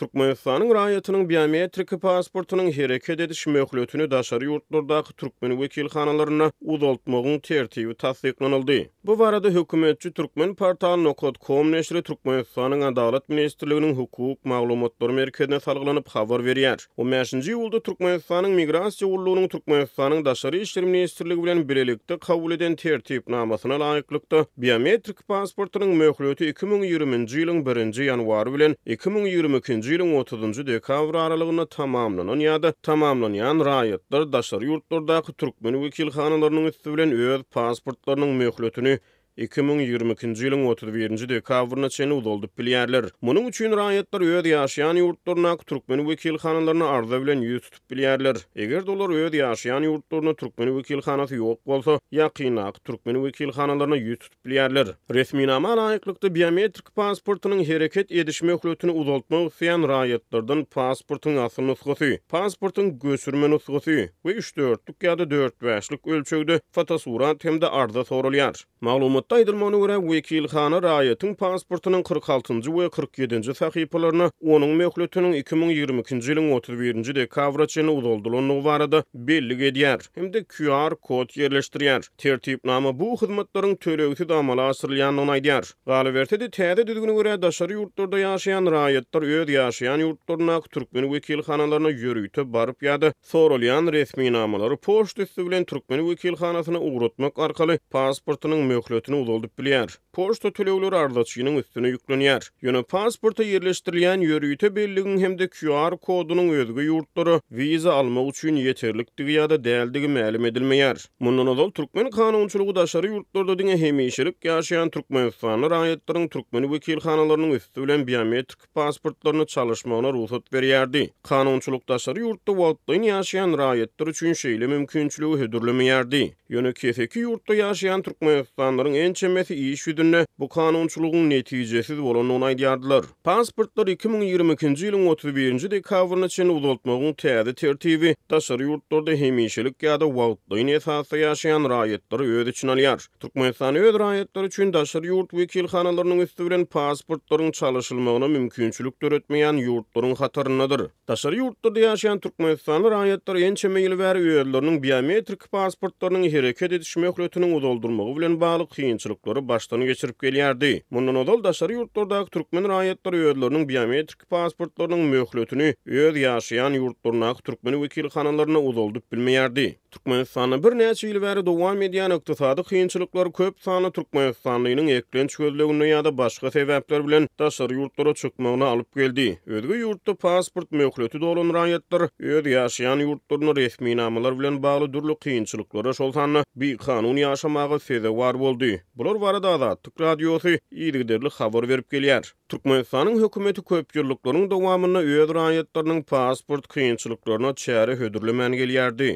Türkmenistanyň raýatynyň biometriki pasportynyň hereket ediş möhletini daşary ýurtlardaky türkmen wekilhanalarynda uzaltmagyň tertibi tassyklanyldy. Bu barada hökümetçi Turkmenportal nokat kom neşiri Türkmenistanyň Adalat ministrliginiň Hukuk maglumatlary merkezine salgylanyp habar berýär. On bäşinji iýulda Türkmenistanyň Migrasiýa gullugynyň Türkmenistanyň Daşary işler ministrligi bilen bilelikde kabul eden Tertipnamasyna laýyklykda, biometrik pasportynyň möhleti 2020-nji ýylyň birinji ýanwary bilen 2022-nji ýylyň otuzynjy dekabry aralygynda tamamlanan ýa-da tamamlanýan raýatlar daşary ýurtlardaky türkmen wekilhanalarynyň üsti bilen öz pasportlarynyň möhletini 2022-nji ýylyň 31-nji dekabryna çenli uzaldyp bilýärler. Munuň üçin raýatlar öz ýaşaýan ýurtlaryndaky türkmen wekilhanalaryna arza bilen ýüz tutup bilýärler. Eger-de olar öz ýaşaýan ýurtlarynda türkmen wekilhanasy ýok bolsa, ýakyndaky türkmen wekilhanalaryna ýüz tutup bilýärler. Resminama laýyklykda, biometrik pasportynyň hereket ediş möhletini uzaltmak isleýän raýatlardan pasportyň asyl nusgasy, pasportyň göçürme nusgasy we üçdörtlük ýa-da dörtbäşlik ölçegde fotosurat hem-de arza soralýar. Maglumatda aýdylmagyna görä, wekilhana raýatyň pasportynyň 46-njy we 47-nji sahypalaryna onuň möhletiniň 2022-nji ýylyň 31-nji dekabra çenli uzaldylandygy barada bellik edýär hem-de QR kod ýerleşdirýär. Tertipnama bu hyzmatlaryň tölegsiz amala aşyrylýandygyny aýdýar. Galyberse-de, täze düzgüne görä, daşary ýurtlarda ýaşaýan raýatlar öz ýaşaýan ýurtlaryndaky türkmen wekilhanalaryna ýörite baryp ýa-da soralýan resminamalary poçta üsti bilen türkmen wekilhanasyna ugratmak arkaly pasportynyň möhletini uzaldyp bilýär. Poçta tölegleri arzaçynyň üstüne ýüklenýär. Ýöne pasporta ýerleşdirilýän ýörite belligiň hem-de QR kodunyň özge ýurtlara wiza almak üçin ýeterlikdigi ýa-da däldigi mälim edilmeýär. Mundan ozal türkmen kanunçylygy daşary ýurtlarda diňe hemişelik ýaşaýan türkmenistanly raýatlaryň türkmen wekilhanalarynyň üsti bilen biometrik pasportlaryny çalyşmagyna rugsat berýärdi. Kanunçylyk daşary ýurtda wagtlaýyn ýaşaýan raýatlar üçin şeýle mümkinçiligi hödürlemeýärdi. Ýöne keseki ýurtda ýaşaýan türkmenistanlylaryň ençemesi iş ýüzünde bu kanunçylygyň netijesiz bolandygyny aýdýardylar. Pasportlary 2022-nji ýylyň 31-nji dekabryna çenli uzaltmagyň täze tertibi daşary ýurtlarda hemişelik ýa-da wagtlaýyn esasda ýaşaýan raýatlary öz içine alýar. Türkmenistan öz raýatlary üçin daşary ýurt wekilhanalarynyň üsti bilen pasportlaryň çalyşylmagyna mümkinçilik döretmeýän ýurtlaryň hataryndadyr. Daşary ýurtlarda ýaşaýan türkmenistanly raýatlar ençeme ýyl bäri özleriniň biometrik pasportlarynyň hereket ediş möhletiniň uzaldylmagy bilen bagly kynçylyklary başdan geçirip gelýärdi. Mundan ozal daşary ýurtlardaky türkmen raýatlary özleriniň biometrik pasportlarynyň möhletini öz ýaşaýan ýurtlaryndaky türkmen wekilhanalarynda uzaldyp bilmeýärdi. Türkmenistanda birnäçe ýyl bäri dowam edýän ykdysady kynçylyklar köp sanly türkmenistanlynyň eklenç gözleginde ýa-da başga sebäpler bilen daşary ýurtlara çykmagyna alyp geldi. Özge ýurtda pasport möhleti dolan raýatlar öz ýaşaýan ýurtlarynda resminamalar bilen bagly dürli kynçylyklara, şol sanda bikanun ýaşamaga sezewar boldy. Bular barada Azatlyk Radiosy yzygiderli habar berip gelýär. Türkmenistanyň hökümeti köp ýyllyklaryň dowamynda öz raýatlarynyň pasport kynçylyklaryna çäre hödürlemän gelýärdi.